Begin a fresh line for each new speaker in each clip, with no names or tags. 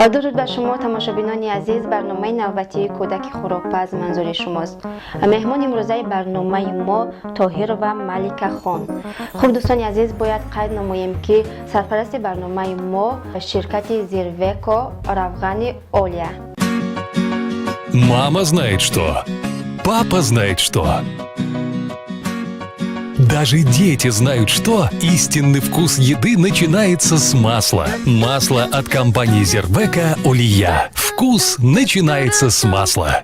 Дуруд ба шумо, тамошобинони азиз. Барномаи навбатии «Кӯдаки хӯрокпаз» манзури шумост. Меҳмони имрӯзаи барномаи мо Тоҳирова Маликахон. Хуб, дӯстони азиз, бояд қайд намоем, ки сарпарасти барномаи мо ширкати «Зирвеко», равғани Олия.
Мама знает что. Папа знает что. Даже дети знают, что истинный вкус еды начинается с масла. Масло от компании Зервека Олия. Вкус начинается с масла.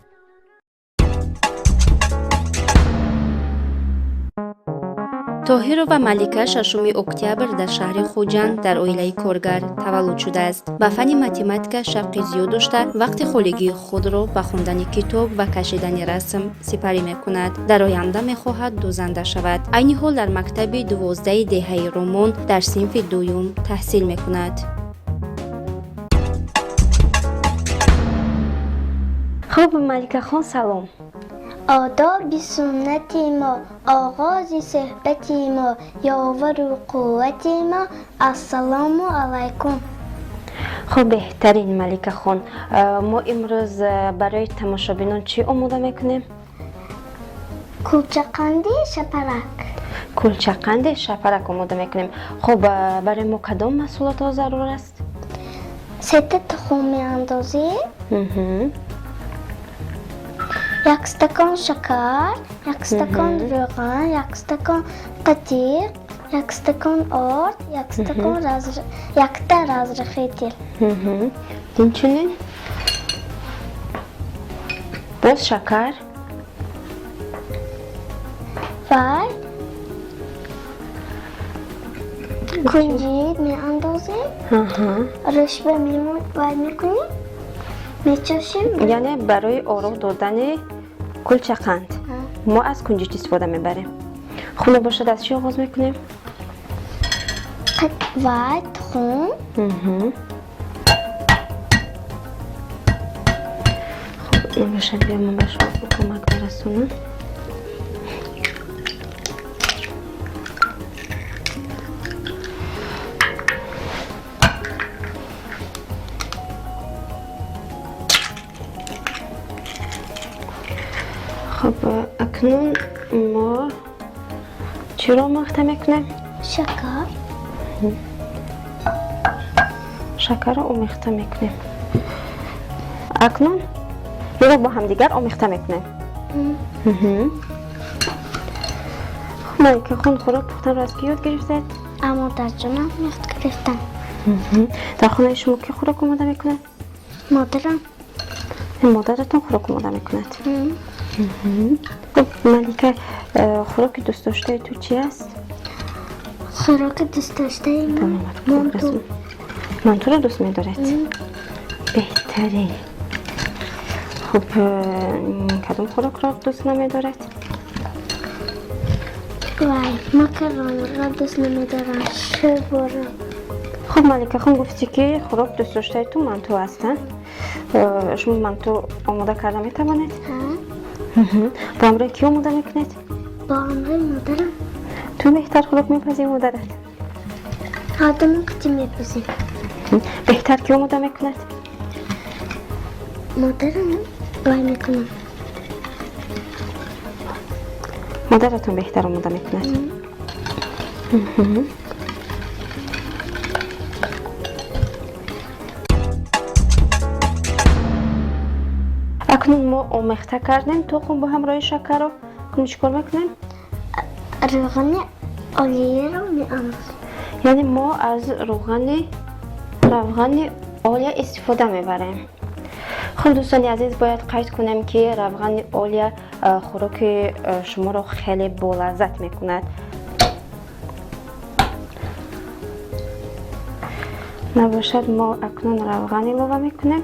Тоҳирова Малика 6 октябр дар шаҳри Хуҷанд дар оилаи коргар таваллуд шудааст. Ба фанни математика шавқи зиёд дошта, вақти холигии худро ба хондани китоб ва кашидани расм сипарӣ мекунад. Дар оянда мехоҳад дӯзанда шавад. Айни ҳол дар мактаби 12-и деҳаи Румон дар синфи дуюм таҳсил мекунад. Хуб, Маликахон, салом.
Одоби суннати мо, оғози суҳбати мо, ёвару қуввати мо. Ассалому алайкум.
Хуб, беҳтарин, Маликахон. Мо имрӯз барои тамошобинон чӣ омода мекунем?
Кулчақанди шапарак.
Кулчақанди шапарак омода мекунем. Хуб, барои мо кадом маҳсулотҳо зарур аст?
Сета тухм меандозӣ, як стакон шакар, як стакон равған, як стакон қатиқ, як стакон орд, як стакон якта разрыхлитель.
Инчунин боз шакар.
Ва кунҷид меандозем, рӯшба вай мекунем, мечошем.
Яъне барои ороҳ додани кулчақанд мо аз кунҷит истифода мебарем. Хуб, набошад, аз чӣ оғоз мекунем?
Вай, тухм.
Хуб, набошад, биё, ман ба шумо кӯмак мерасонам. Хуб, акнун мо чиро омехта мекунем?
Шакар.
Шакарро омехта мекунем. Акнун инро бо ҳамдигар омехта мекунем. Хуб, Маликахон, хӯрок пухтанро аз кӣ ёд гирифтед?
Модарҷонам ёд гирифтам.
Дар хонаи шумо кӣ хӯрок омода мекунад?
Модарам.
Модаратон хӯрок омода мекунад. Хуб, Малика, хӯроки дӯстдоштаи ту чи аст?
Хӯроки дӯстдоштаи ман манту.
Мантуро дӯст медоред? Беҳтарин. Хуб, кадом хӯрокро дӯст намедоред?
Вай, макаронро дӯст намедорам, шӯрборо.
Хуб, Маликахон, гуфтӣ, ки хӯрок дӯстдоштаи ту манту аст. Шумо манту омода карда метавонед? Бо ҳамроҳи кӣ омода мекунед?
Бо ҳамроҳи модарам.
Ту беҳтар хӯрок мепазӣ, модарат?
Ҳардумон қатӣ мепазем.
Беҳтар кӣ омода мекунад?
Модарам вай мекунад.
Модаратон беҳтар омода мекунад. Акнун мо омехта кардем тухм бо ҳамроҳи шакарро. Акнун чӣ кор мекунем?
Равғани Олияро меандозем.
Яъне мо аз равғани Олия истифода мебарем. Хуб, дӯстони азиз, бояд қайд кунем, ки равғани Олия хӯроки шуморо хеле болаззат мекунад. Набошад, мо акнун равған илова мекунем.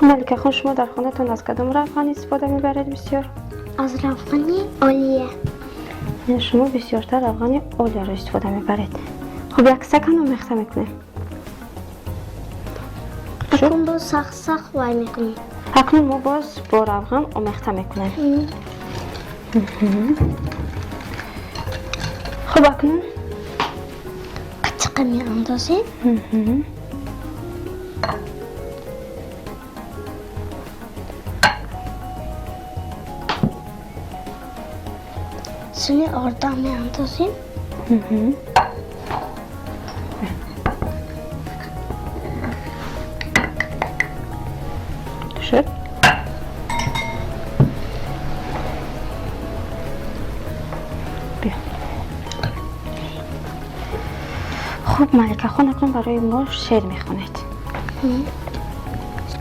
Маликахон, шумо дар хонатон аз кадом равған истифода мебаред бисёр?
Аз равғани Олия.
Шумо бисёртар равғани Олияро истифода мебаред. Хуб, як стакан омехта мекунем.
Акнун боз сахт сахт вай мекунем.
Акнун мо боз бо равған омехта мекунем. Хуб, акнун
Қатиқ. Ҳамқа меандозем. Суни орда меандозем.
Шуд. Биё. Хуб, Маликахон, акнун барои мо шеър мехонед.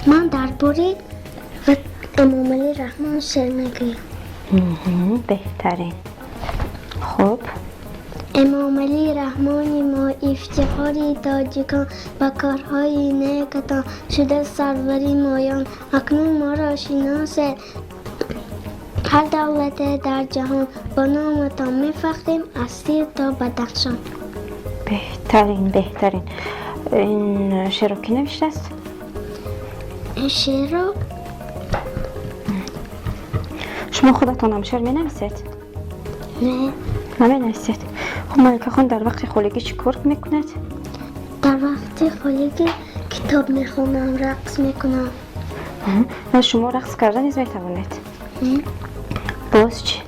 Ман дар бораи Эмомалӣ Раҳмон шеър мегӯям.
Беҳтарин. Хуб.
Эмомалӣ Раҳмони мо, ифтихори тоҷикон, ба корҳои некатон шуда сарвари моён. Акнун моро шиносед ҳар давлате дар ҷаҳон, ба номатон мефахрем аз Сир то Бадахшон.
Беҳтарин, беҳтарин. Ин шеърро кӣ навиштааст?
Ин шеърро
Шумо худатонам шеър менависед?
Не.
Наменависед. Хуб, Маликахон, дар вақти холигӣ чӣ кор мекунед?
Дар вақти холигӣ китоб мехонам, рақс мекунам.
Ва шумо рақс карда низ метавонед? Боз чӣ?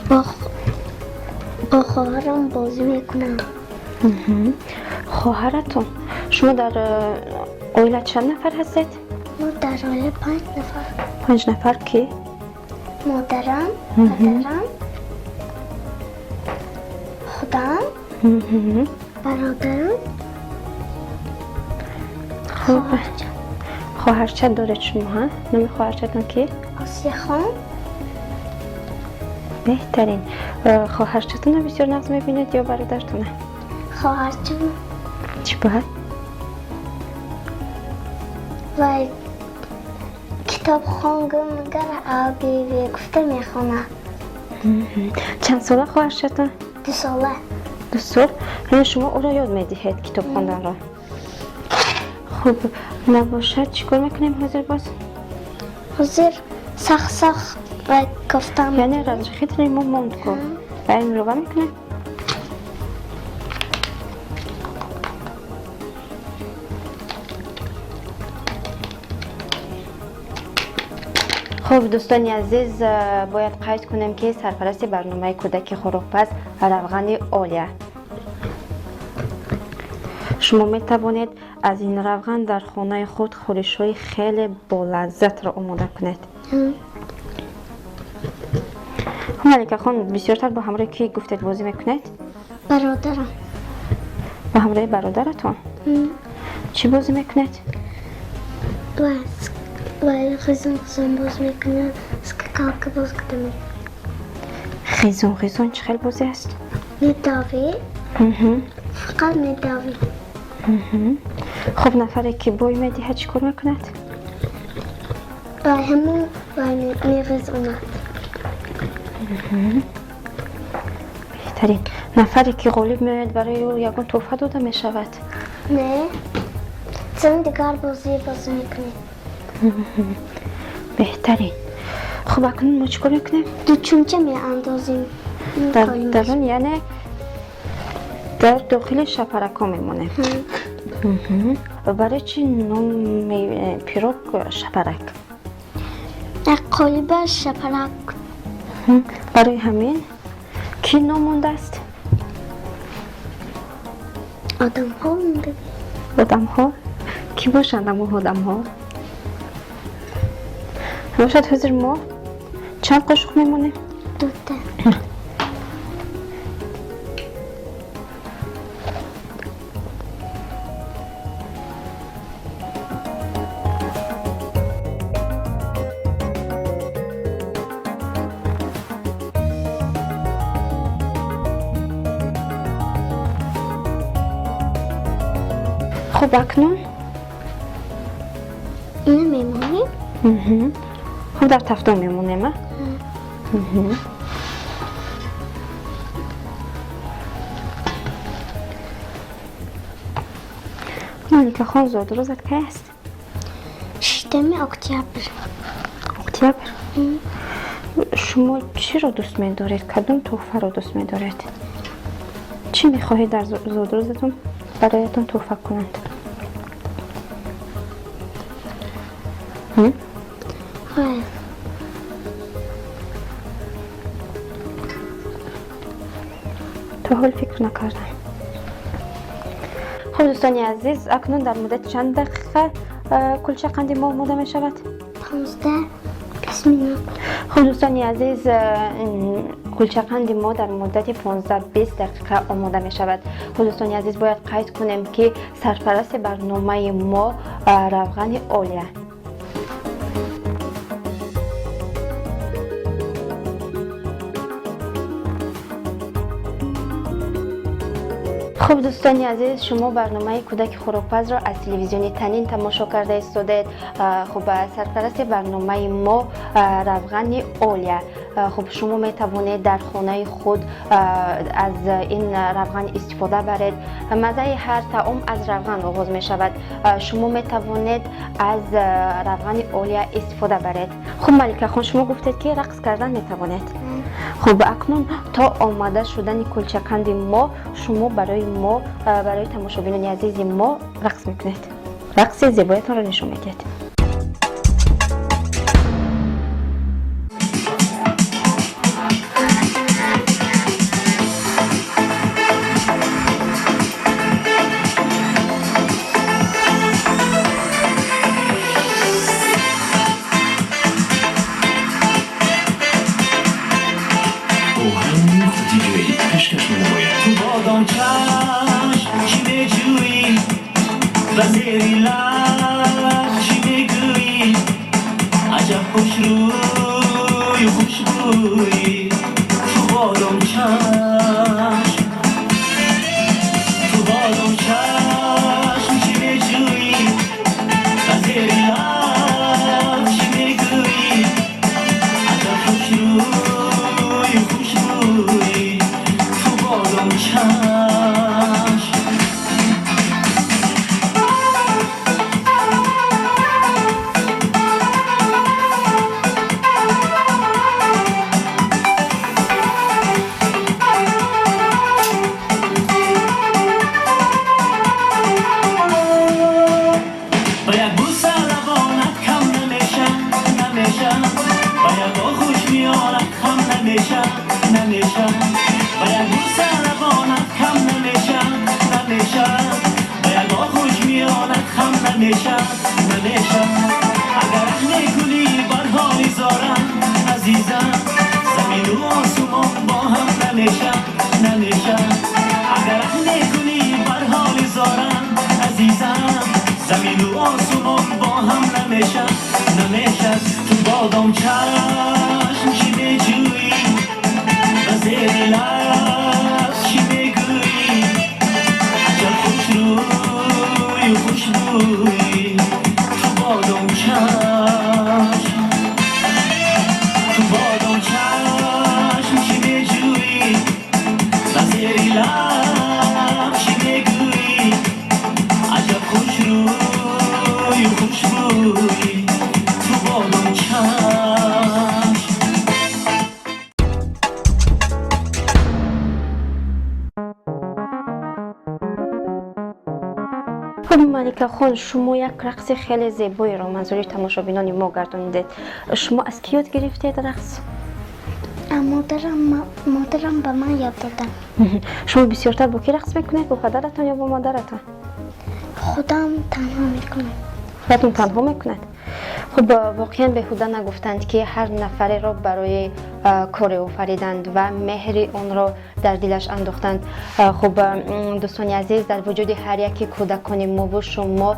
Бо хоҳарам бозӣ мекунам.
Хоҳаратон. Шумо дар оила чанд нафар ҳастед?
Мо дар оила 5 нафар.
5 нафар кӣ?
Модарам, падарам, худам, бародарам, хоҳарчам.
Хоҳарча доред шумо, ҳа? Номи хоҳарчатон кӣ?
Осияхон.
Беҳтарин. Хоҳарчатонро бисёр нағз мебинед ё бародаратона?
Хоҳарчам.
Чӣ бояд?
Вай китоб хонгум, гар аби гуфта мехонад.
Чанд сола хоҳарчатон?
2 сола.
2 сол? Яъне шумо ӯро ёд медиҳед китоб хонданро? Хуб, набошад, чӣ кор мекунем ҳозир боз?
Ҳозир сах-сах вай кофтам.
Яъне разрыхитель мо монд ку. Ва ин рова мекунем? Хуб, дӯстони азиз, бояд қайд кунем, ки сарпарасти барномаи кӯдаки хӯрокпаз равғани Олия. Шумо метавонед аз ин равған дар хонаи худ хӯришҳои хеле болаззатро омода кунед. Хуб, Маликахон, бисёртар бо ҳамроҳи кӣ гуфтед бозӣ мекунед?
Бародарам.
Бо ҳамроҳи бародаратон? Чӣ бозӣ мекунед?
Вай хизон хизон боз мекунем, скакалка боз кунем.
Хизон хизон чӣ хел бозӣ аст?
Медавӣ. Фақат медавӣ.
Хуб, нафаре ки бой медиҳад чӣ кор мекунад?
Вай ҳамон вай меғизонад.
Беҳтарин. Нафаре ки ғолиб меояд, барои ӯ ягон тӯҳфа дода мешавад?
Не. Чун дигар бозӣ бозӣ мекунем.
Беҳтарин. Хуб, акнун мо чӣ кор мекунем?
Ду чумча меандозем.
Дар дарун, яъне дар дохили шапаракҳо мемонем. Барои чӣ номи пирог шапарак?
Як қолиба шапарак.
Барои ҳамин кӣ ном мондааст?
Одамҳо монда.
Одамҳо? Кӣ бошанд ҳамон одамҳо? Бошад, ҳозир мо чанд қошуқ мемонем?
Дута.
Хуб, акнун
Ина мемонем?
Хуб, дар тафдон мемонем, а? Маликахон, зодрӯзат кай аст?
6 октябр.
Октябр? Шумо чиро дӯст медоред? Кадом тӯҳфаро дӯст медоред? Чӣ мехоҳед дар зодрӯзатон бароятон тӯҳфа кунанд? То ҳол фикр накардам. Хуб, дӯстони азиз, акнун дар муддати чанд дақиқа кулча қанди мо омода мешавад?
15-20 минут.
Хуб, дӯстони азиз, кулчақанди мо дар муддати 15-20 дақиқа омода мешавад. Хуб, дӯстони азиз, бояд қайд кунем, ки сарпарасти барномаи мо равғани Олия. Хуб, дӯстони азиз, шумо барномаи кӯдаки хӯрокпазро аз телевизиони Танин тамошо карда истодаед. Хуб, сарпарасти барномаи мо равғани Олия. Хуб, шумо метавонед дар хонаи худ аз ин равған истифода баред. Маззаи ҳар таом аз равған оғоз мешавад. Шумо метавонед аз равғани Олия истифода баред. Хуб, Маликахон, шумо гуфтед, ки рақс кардан метавонед. Хуб, акнун то омода шудани кулчақанди мо шумо барои мо, барои тамошобинони азизи мо рақс мекунед, рақси зебоятонро нишон медиҳед.
Оҳанг диҷей пешкаш менамояд.
Ту бодом чашм чӣ меҷӯӣ ва зери лаб чӣ мегӯӣ? Аҷаб хушрӯю хушбӯӣ, ту бодом чашм. Ту бодом чашм чӣ меҷӯӣ ва зери лаб чӣ мегӯӣ? Аҷаб хушрӯю хушбӯӣ, ту бодом чашм. Ба як бӯса лабонат кам намеша, намеша. Ба як оғӯш миёнат хам намеша, намеша. Ба як бӯса лабонат кам намеша, намеша. Ба як оғӯш миёнат хам намеша, намеша. Агар раҳм мекунӣ бар ҳоли зорам, азизам, замину осумон бо ҳам намеша, намеша. Агар раҳм мекунӣ бар ҳоли зорам, азизам, замину осумон бо ҳам намеша, намеша. Ту бодом чашм чӣ меҷӯӣ ва зери лаб чӣ мегӯӣ? Аҷаб хушрӯю хушбӯӣ, ту бодом чашм. Ту бодом чашм чӣ меҷӯӣ ва зери лаб чӣ мегӯӣ? Аҷаб хушрӯю хушбӯӣ, ту бодом чашм.
Хуб, Маликахон, шумо як рақси хеле зебоеро манзури тамошобинони мо гардонидед. Шумо аз кӣ ёд гирифтед рақс?
А модарам ба ман ёд додам.
Шумо бисёртар бо кӣ рақс мекунед, бо падаратон ё бо модаратон?
Худам танҳо мекунам.
Худатон танҳо мекунед. Хуб, воқеан беҳуда нагуфтанд, ки ҳар нафареро барои коре офариданд ва меҳри онро дар дилаш андохтанд. Хуб, дӯстони азиз, дар вуҷуди ҳар яки кӯдакони мову шумо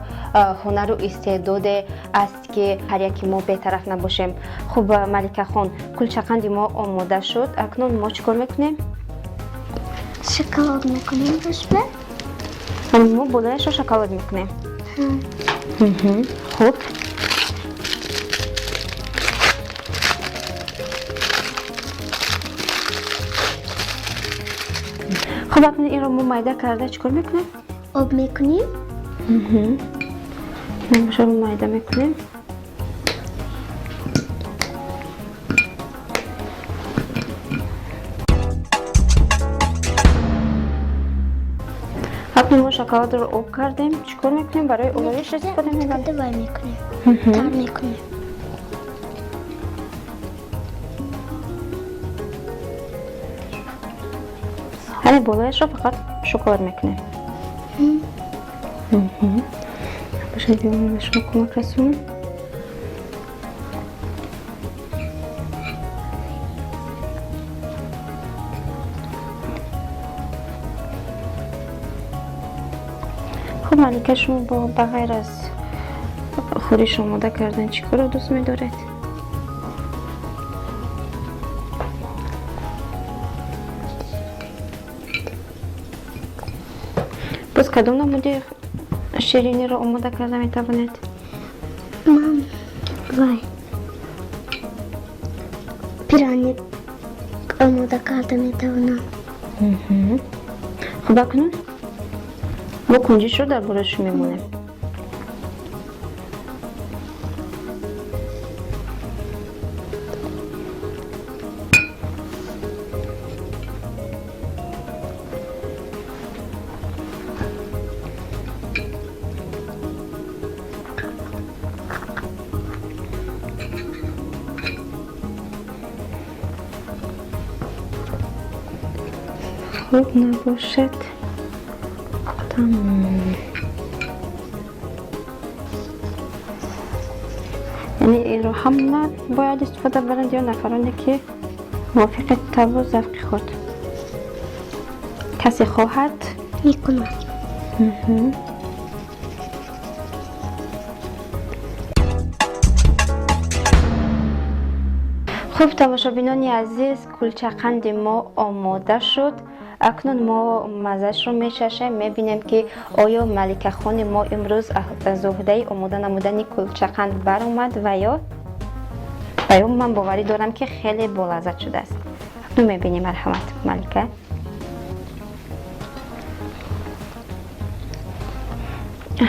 ҳунару истеъдоде аст, ки ҳар яки мо бетараф набошем. Хуб, Маликахон, кулчақанди мо омода шуд. Акнун мо чӣ кор мекунем?
Шоколад мекунем рӯшба.
Мо болояшро шоколад мекунем. Хуб. Хуб, акнун инро мо майда карда чӣ кор мекунем?
Об мекунем.
Шоро майда мекунем. Акнун мо шоколадро об кардем. Чӣ кор мекунем? Барои ороиш истифода мебарем?
Давай мекунем. Тар мекунем.
Ҳамин болояшро фақат шоколад мекунем. Бошад, биём ба шумо кӯмак расонам. Хуб, Малика, шумо ба ғайр аз хӯриш омода кардан чӣ корро дӯст медоред? Боз кадом намуди шириниро омода карда метавонед?
Ман вай пирони омода карда метавонам.
Хуб, акнун мо кунҷишро дар борааш мемонем. Хуб, набошад, тамом. Яъне инро ҳама бояд истифода баранд ё нафароне ки мувофиқи табу завқи худ касе хоҳад?
Мекунад.
Хуб, тамошобинони азиз, кулчақанди мо омода шуд. Акнун мо маззашро мечашем, мебинем ки оё Маликахони мо имрӯз аз уҳдаи омода намудани кулчақанд баромад ва ё ман боварӣ дорам, ки хеле болаззат шудааст. Акнун мебинем. Марҳамат, Малика.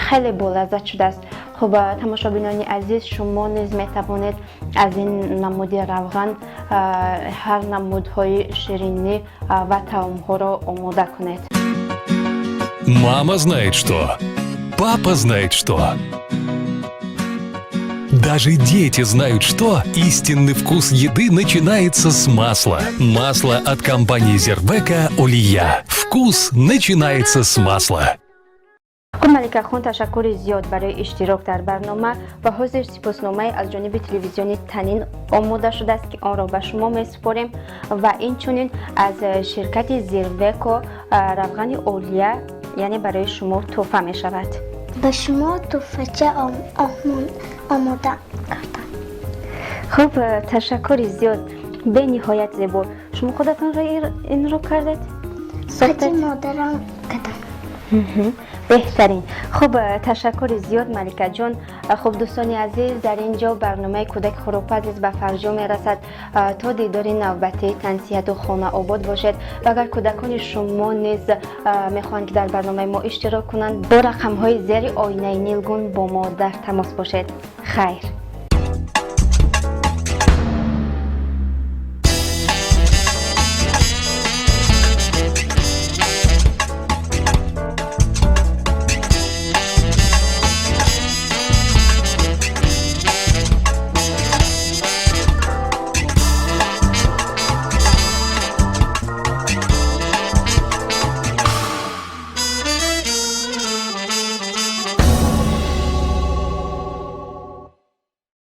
Хеле болаззат шудааст. Хуб, тамошобинони азиз, шумо низ метавонед аз ин намуди равған ҳар намудҳои ширинӣ ва таомҳоро омода кунед.
Мама знает что. Папа знает что. Даже дети знают, что истинный вкус еды начинается с масла. Масло от компании Зервека Олия. Вкус начинается с масла.
Хуб, Маликахон, ташаккури зиёд барои иштирок дар барнома ва ҳозир сипосномае аз ҷониби телевизиони Танин омода шудааст, ки онро ба шумо месупорем, ва инчунин аз ширкати Зирвеко равғани Олия, яъне барои шумо тӯҳфа мешавад.
Ба шумо тӯҳфача омода кардам.
Хуб, ташаккури зиёд, бениҳоят зебо. Шумо худатонро инро кардед?
Қати модарам кардам.
Беҳтарин. Хуб, ташаккури зиёд, Маликаҷон. Хуб, дӯстони азиз, дар ин ҷо барномаи кӯдаки хӯрокпаз низ ба фарҷом мерасад. То дидори навбатӣ тансиҳату хонаобод бошед ва агар кӯдакони шумо низ мехоҳанд, ки дар барномаи мо иштирок кунанд, бо рақамҳои зери оинаи нилгун бо мо дар тамос бошед. Хайр.